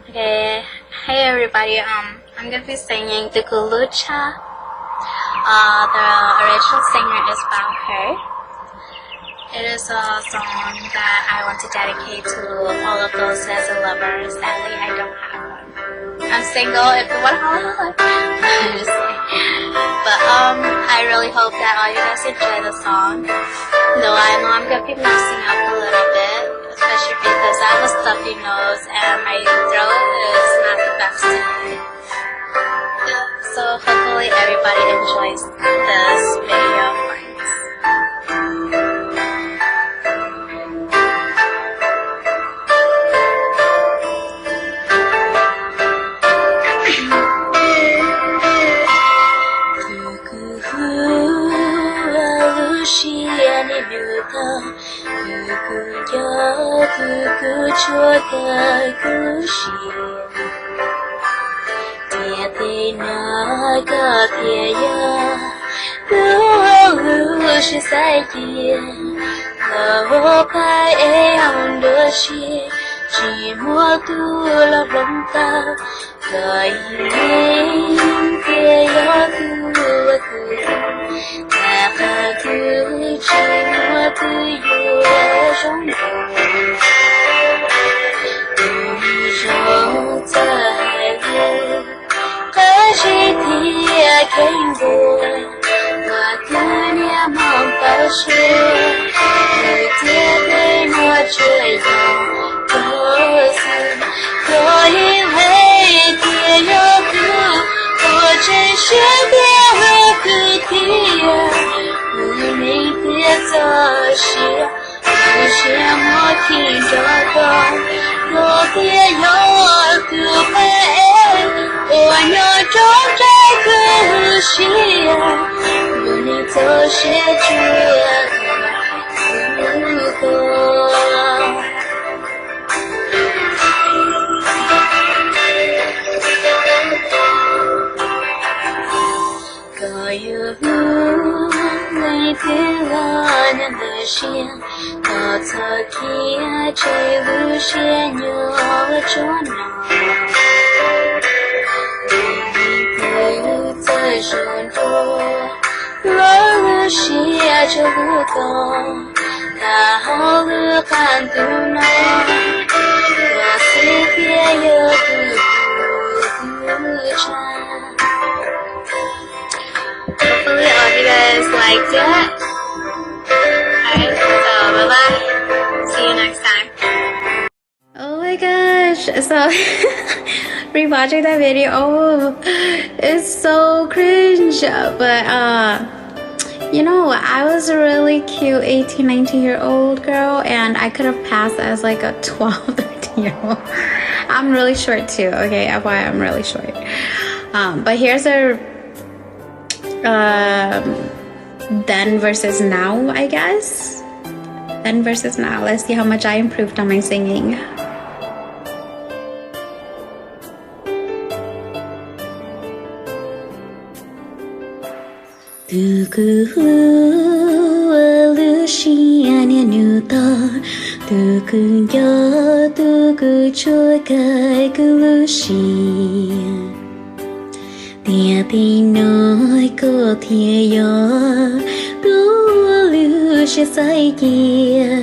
Okay, hey everybody, um, I'm gonna be singing Tus Kuv Lub Tshaj. Uh, the original singer is Bao Her. It is a song that I want to dedicate to all of those as a lover. Sadly, I don't have one. I'm single if you wanna holla. I'm just kidding. But, um, I really hope that all you guys enjoy the song. Though I know I'm gonna be messing up a little bit, especially because I have a stuffy nose and my throat is not the best today. So hopefully everybody enjoys this video. Thanks. Tus kuv hlub, lub siab niaj hnub tau, tus kuv nco, tus kuv tshua kawg kuv lub siab. Tiam tej no koj thiaj yog tus lub siab xaiv cia, los ua pab ev hauv nruab siab, tsis muaj tus los hloov tau. Koj ib leeg thiaj yog tus uas kuv hlub, rau qhov kuv tsis muaj tus yuav zoo dua. Tus zoo txawj hais lus, qab zib thiab kheev ntuas, ua kuv niaj hmo npau suav. Lwm tiam tej no tsuas yog koj xwb, koj ib leeg thiaj yog tus uas tseem siab thiab hlub kuv tiag. Kuv neeg thiaj txoj sia, kuv siab muab khi nrog koj, koj thiaj yog tus pab ev uas nyob rau nram kuv lub siab. Kuv neeg txoj sia tsuas hlub koj. Koj yog hlub leej twg los nyob ntawm siab, koj txhob khiav tseg lub siab nyob tsuas no. Leej twg txawj zoo dua, lawv lub siab tsuas hlub koj, tag hauv lub qab ntuj no, koj xwb thiaj yog tus kuv lub tshaj. Hopefully all of you guys liked it. Alright, so bye bye. See you next time. Oh my gosh, so rewatching that video, oh, it's so cringe. But uh, you know, I was a really cute eighteen, nineteen year old girl, and I could have passed as like a twelve, thirteen year old. I'm really short too, okay? F Y I, I'm really short. Um, but here's a um, then versus now, I guess. Then versus now. Let's see how much I improved on my singing. Tus kuv hlub, lub siab niaj hnub tau, tus kuv nco, tus kuv tshua kawg kuv lub siab. Tiam tej no koj thiaj yog tus lub siab xaiv cia,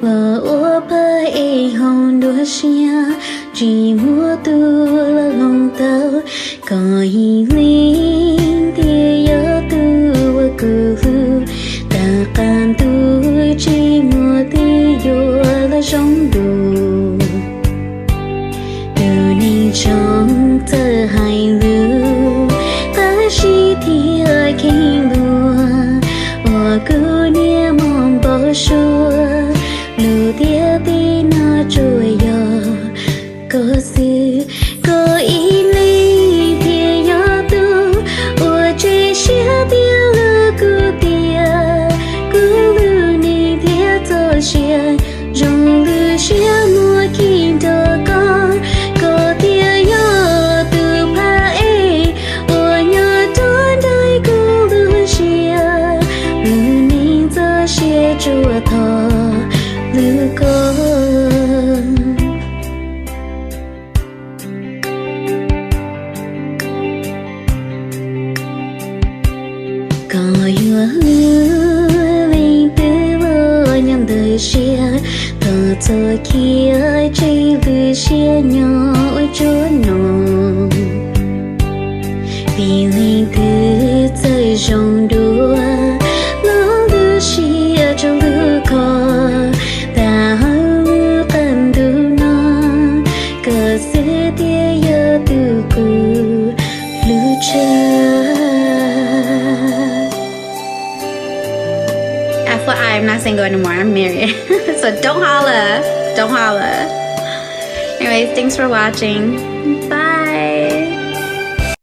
los ua pab ev hauv nruab siab, tsis muaj tus los hloov tau. Koj ib leeg thiaj yog tus uas kuv hlub, tag qab ntuj tsis muaj twg yuav los zoo dua. Tus neeg zoo txawj hais lus, qab zib thiab kheev ntuas, ua kuv niaj hmo npau suav. Lwm tiam tej no tsuas yog koj Koj yuav hu leej twg los nyob ntawm siab, thov txhob khiav tseg lub siab nyob ua tsuag no. Vim leej twg txawj zoo dua, los lub siab tsaus lub kho, tas hauv lub qab ntuj no, koj xwb thiaj yog tus kuv hlub tshaj. F Y I, I'm not single anymore. I'm married. So don't holla. Don't holla. Anyways, thanks for watching.